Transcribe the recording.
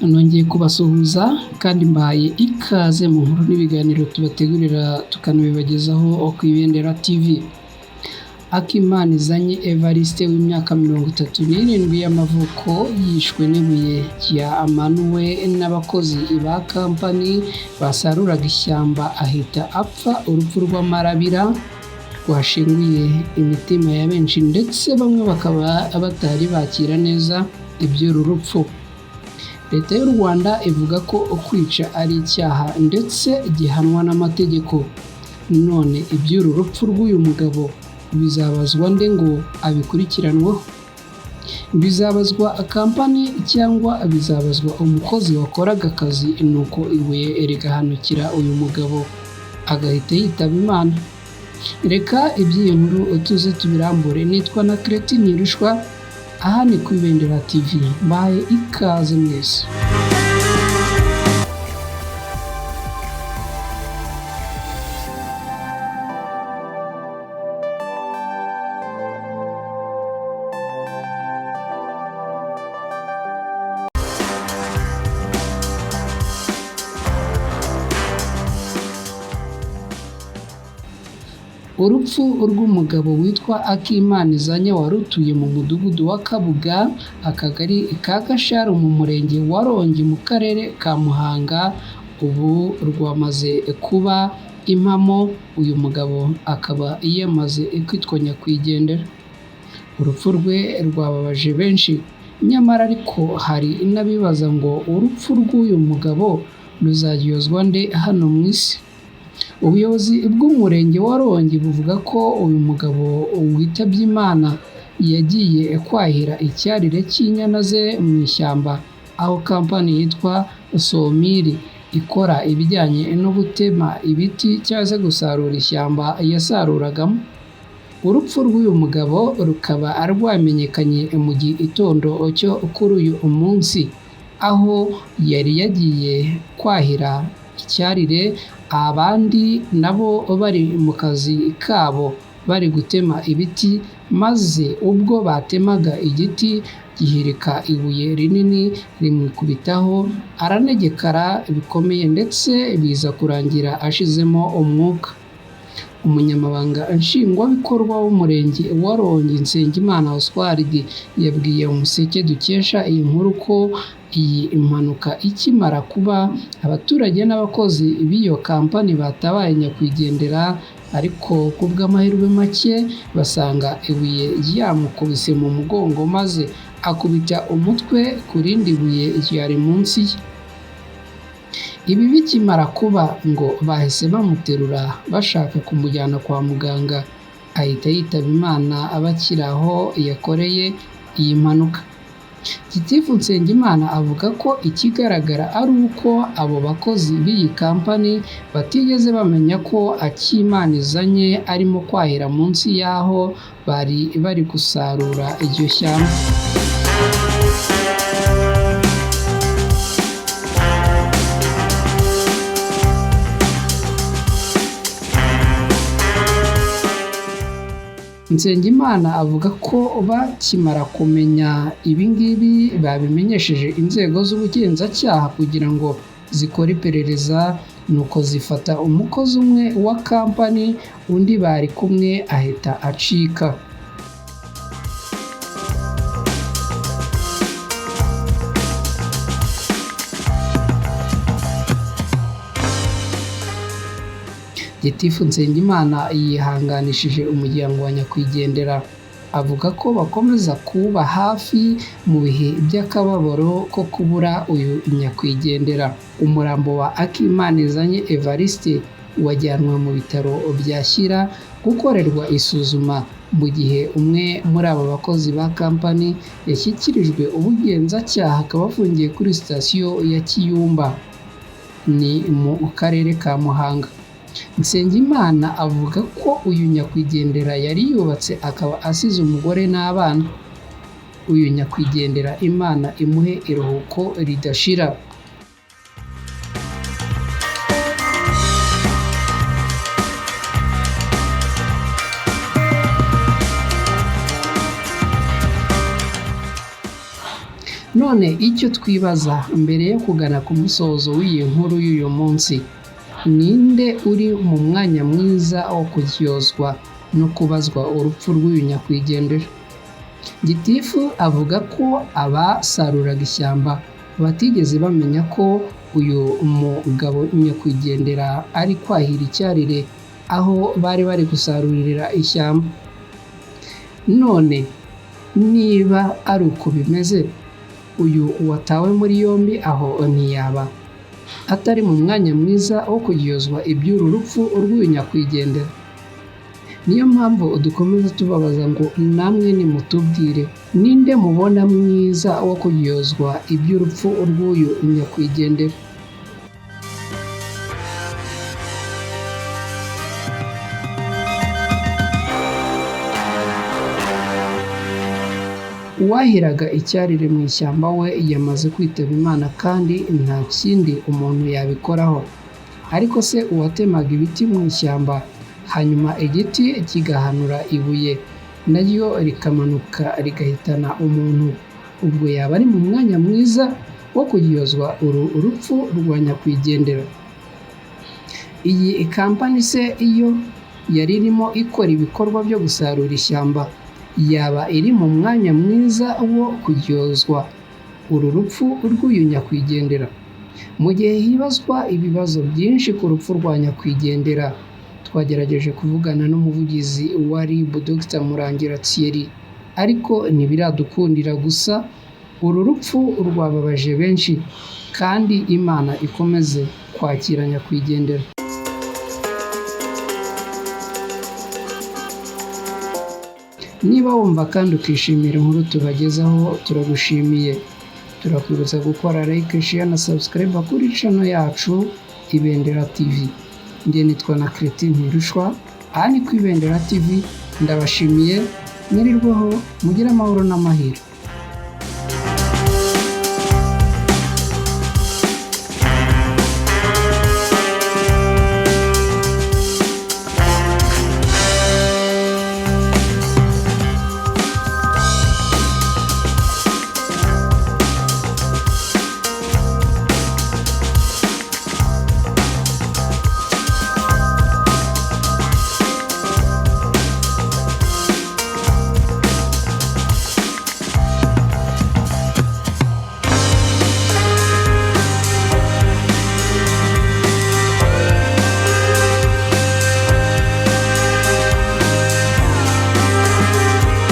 Nongeye kubasuhuza kandi mbahaye ikaze mu nkuru n'ibiganiro tubategurira tukanabibagezaho ku Ibendera TV. Akimanizanye Evariste w'imyaka 37 y'amavuko yishwe n'ibuye rya amanuwe n'abakozi ba kampani basaruraga ishyamba ahita apfa urupfu rw'amarabira rwashenguye imitima ya benshi, ndetse bamwe bakaba batari bakira neza iby'uru rupfu. Leta y'u Rwanda ivuga ko kwica ari icyaha ndetse gihanwa n'amategeko. None iby'uru rupfu rw'uyu mugabo bizabazwa nde ngo abikurikiranweho? Bizabazwa kampani cyangwa bizabazwa umukozi wakoraga akazi nuko ibuye rigahanukira uyu mugabo agahita yitaba Imana? Reka iby'iyi nkuru tuze tubirambure. Nitwa na Kereti Ntirushwa, aha ni ku Ibendera TV. Mbahaye ikaze mwese. Urupfu rw'umugabo witwa Akimanizanye wari utuye mu mudugudu wa Kabuga, akagari ka Gasharu mu murenge wa Rongi mu karere ka Muhanga, ubu rwamaze kuba impamo, uyu mugabo akaba yamaze kwitwa nyakwigendera. Urupfu rwe rwababaje benshi, nyamara ariko hari n'abibaza ngo urupfu rw'uyu mugabo ruzaryozwa nde hano mu isi? Ubuyobozi bw'umurenge wa Rongi buvuga ko uyu mugabo witabye Imana yagiye kwahira icyarire cy'inyana ze mu ishyamba, aho kampani yitwa Somiri ikora ibijyanye no gutema ibiti cyangwa se gusarura ishyamba yasaruragamo. Urupfu rw'uyu mugabo rukaba rwamenyekanye mu gitondo cyo kuri uyu munsi, aho yari yagiye kwahira icyarire, abandi nabo bari mu kazi kabo bari gutema ibiti, maze ubwo batemaga igiti gihirika ibuye rinini rimwikubitaho aranegekara bikomeye, ndetse biza kurangira ashizemo umwuka. Umunyamabanga Nshingwabikorwa w'Umurenge wa Rongi, Nsengimana Oswald, yabwiye Umuseke dukesha iyi nkuru ko iyi mpanuka ikimara kuba abaturage n'abakozi b'iyo kampani batabaye nyakwigendera, ariko ku bw'amahirwe make basanga ibuye ryamukubise mu mugongo maze akubita umutwe ku rindi buye ryari munsi ye. Ibi bikimara kuba ngo bahise bamuterura bashaka kumujyana kwa muganga, ahita yitaba Imana bakiri aho yakoreye iyi mpanuka. Gitifu Nsengimana avuga ko ikigaragara ari uko abo bakozi b'iyi kampani batigeze bamenya ko Akimanizanye arimo kwahira munsi y'aho bari bari gusarura iryo shyamba. Nsengimana avuga ko bakimara kumenya ibingibi babimenyesheje inzego z'ubugenzacyaha kugira ngo zikore iperereza, nuko zifata umukozi umwe wa kampani, undi bari kumwe ahita acika. Gitifu Nsengimana yihanganishije umuryango wa nyakwigendera, avuga ko bakomeza kuwuba hafi mu bihe by'akababaro ko kubura uyu nyakwigendera. Umurambo wa Akimanizanye Evariste wajyanwe mu bitaro bya Shyira gukorerwa isuzuma, mu gihe umwe muri aba bakozi ba kampani yashyikirijwe ubugenzacyaha akaba afungiye kuri sitasiyo ya Kiyumba, ni mu karere ka Muhanga. Nsengimana avuga ko uyu nyakwigendera yari yubatse akaba asize umugore n'abana. Uyu nyakwigendera Imana imuhe iruhuko ridashira. None icyo twibaza mbere yo kugana ku musozo w'iyi nkuru y'uyu munsi, ninde uri mu mwanya mwiza wo kuryozwa no kubazwa urupfu rw'uyu nyakwigendera? Gitifu avuga ko abasaruraga ishyamba batigeze bamenya ko uyu mugabo nyakwigendera ari kwahira icyarire aho bari bari gusarurira ishyamba. None niba ari uko bimeze, uyu watawe muri yombi aho ntiyaba atari mu mwanya mwiza wo kuryozwa iby'uru rupfu rw'uyu nyakwigendera? Niyo mpamvu dukomeza tubabaza ngo namwe nimutubwire, ninde mubona mwiza wo kuryozwa iby'urupfu rw'uyu nyakwigendera? Uwahiraga icyarire mu ishyamba we yamaze kwitaba Imana kandi nta kindi umuntu yabikoraho. Ariko se uwatemaga ibiti mu ishyamba hanyuma igiti kigahanura ibuye naryo rikamanuka rigahitana umuntu, ubwo yaba ari mu mwanya mwiza wo kuryozwa uru rupfu rwa nyakwigendera? Iyi kampani se iyo yari irimo ikora ibikorwa byo gusarura ishyamba, yaba iri mu mwanya mwiza wo kuryozwa uru rupfu rw'uyu nyakwigendera? Mu gihe hibazwa ibibazo byinshi ku rupfu rwa nyakwigendera, twagerageje kuvugana n'umuvugizi wa RIB Dr Murangira Thierry, ariko ntibiradukundira. Gusa uru rupfu rwababaje benshi kandi Imana ikomeze kwakira nyakwigendera. Niba wumva kandi ukishimira inkuru tubagezaho, turagushimiye. Turakwibutsa gukora like, share na subscribe kuri channel yacu Ibendera TV. Njye nitwa na Cretin Ntirushwa, aha ni ku Ibendera TV. Ndabashimiye, mwirirweho, mugire amahoro n'amahirwe.